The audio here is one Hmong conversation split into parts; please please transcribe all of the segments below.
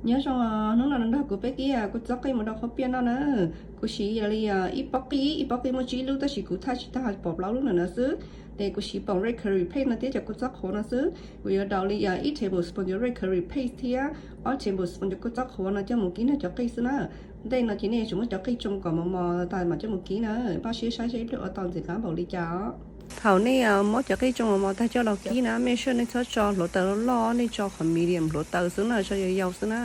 Nyob zoo, hnub no nrog kuv peb kib kua txob qij mus rau qhaub piaj noj na. Kuv siv li ib pob qij, ib pob qij muaj tsib lub tab sis kuv thaj tsis tag, pom plaub lub ntawm no xwb. Ces kuv siv poom red curry paste no thiab cov kua txob qhuav no xwb. Kuv yuav daus li ib tablespoon cov red curry paste thiab ob tablespoon cov kua txob qhuav no coj mus kib nrog cov qij xwb na. Ntej no ces nej yuav tsum muab cov qij tsoo kom mos mos tas mam coj mus kib na. Npaj siab saib seb ib pliag ua tau ntxim qab npaum li cas os. Thaum nej muab cov qij tsoo mos mos tag coj los kib na, make sure nej txhob tso hluav taws loj loj, nej tso qhov medium hluav taws xwb na, tso yau yau xwb na.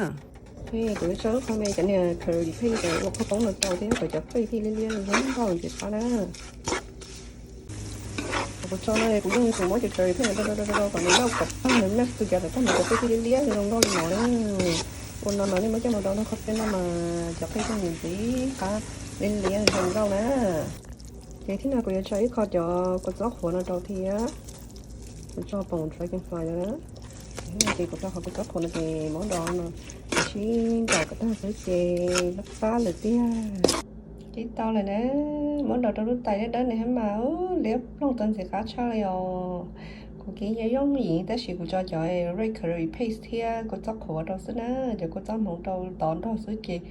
Kuv yuav tso lub qhov me cov niag curry paste ua qhaub poob no rau thiab kom cov qij thiaj li liab zoo nkauj ntxim qab na. Kuv tso no kuv yeej yuav tsum muab cov curry paste no rau rau rau kom nws loj kom tag, nws mix together kom cov qij thiaj li liab zoo nkauj li no na. Ua no mas nej muab coj mus rau nrog qhaub piaj noj mas cov qij thiaj li ntxim qab, liab liab zoo nkauj na. Ces thib no kuv yuav tso ib qho cov kua txob qhuav no rau thiab. Kuv tso poom dragonfly no na. Ces kuv rau qhov kua txob qhuav no ces muab do no, sib nraus kom tag xwb ces qab lawm tiag. Ces tau lawm na, muab do rau lub tais dawb dawb ne thiab mas liab ploog tau ntxim qab tshaj li os. Kuv kib yooj yooj yim tab sis kuv tso cov red curry paste thiab kua txob qhuav rau xwb na, cov kua txob hmoov rau tod nrog xwb ces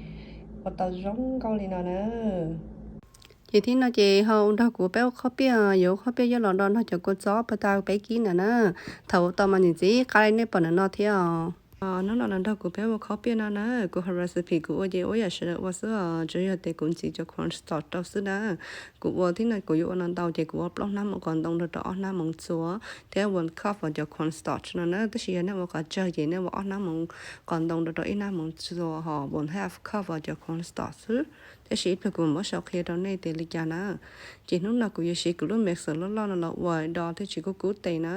ua tau zoo nkauj li no na. Ces thib no ces ho nrog kuv peb ua qhaub piaj, yuav ua qhaub piaj coj los do nrog cov kua txob pas tas peb kib ntawm na. Thaum ua tau mas ntxim ntxim qab li nej pom ntawm no thiab os. Hnub no los nrog kuv peb ua qhaub piaj no na, kuv ho recipe kuv ua ces ua yam sawv daws ua xwb os, tsuas yog tias kuv ntxiv cov cornstarch rau xwb na. Kuv ua thib no kuv yuav ua no ntau ces kuv ua plaub hnab moov qos ntoo rau rau ob hnab moov txhua, thiab one cup cov cornstarch no na. Tab sis yog nej ua qhov tsawg ces nej ua ob hnab moov qos ntoo rau rau ib hnab moov txhua, ho one half cup cov cornstarch xwb. Tab sis ib pliag kuv mam muab sau qhia rau nej tias li cas na. Ces hnub no kuv yuav siv kuv lub mixer loj loj no los ua do thiaj tsis kub kub tes na.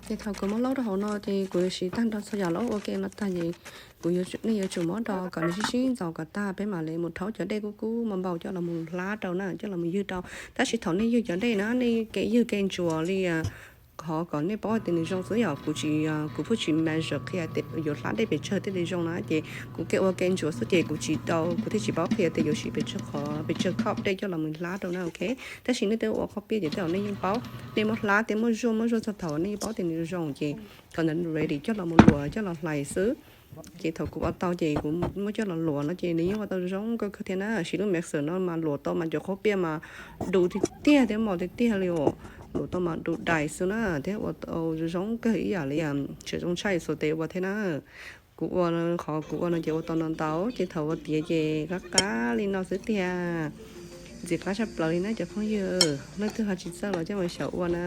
Ces thaum kuv muab laub rau hauv no ces kuv yuav siv tag nrho txhua yam los ua ke no tag ces kuv, nej yuav tsum muab do kom nws sib sib ntxaus kom tag, peb mam li mus rhaub cov dej kub kub npau npau coj los mus hlab rau na, coj los mus ywg rau. Tab sis thaum nej ywg cov dej na, nej ke ywg ke ntsuas li qhov kom nej paub hais tias nws zoo xwb, yog kuv tsis, kuv pheej tsis measure qhia tias yuav hlab dej pes tsawg thiaj li zoo na, ces kuv ke ua ke ntsuas xwb ces kuv tsis tau, kuv thiaj tsis paub qhia tias yuav siv pes tsawg qhov, pes tsawg cup dej coj los mus hlab rau na, ok. Tab sis nej twb ua qhaub piaj ces tej zaum nej yeej paub, nej muab hlab tej muab zuaj muab zuaj txog thaum nej yeej paub tias nws zoo ces kom ntawd ready coj los mus luam coj los hlais xwb. Ces thaum kuv ua tau ces kuv muab coj los luam no ces nws yeej ua tau zoo nkauj kawg thiab na. Siv lub mixer no mas luam tau mas cov qhaub piaj mas du tiag tiag thiab mos tiag tiag li os. Luam tau mas du dais xwb na, thiab ua tau zoo kawg ib yam li tseem zoo tshaj xuas tes ua thiab na. Kuv ua, qhov kuv ua no ces ua tau no ntau ces thaum ua tiav ces qab qab li no xwb tiag. Ntxim qab tshaj plaws li na cov phooj ywg, leej twg ho tsis txawj los coj mus xyaum ua na.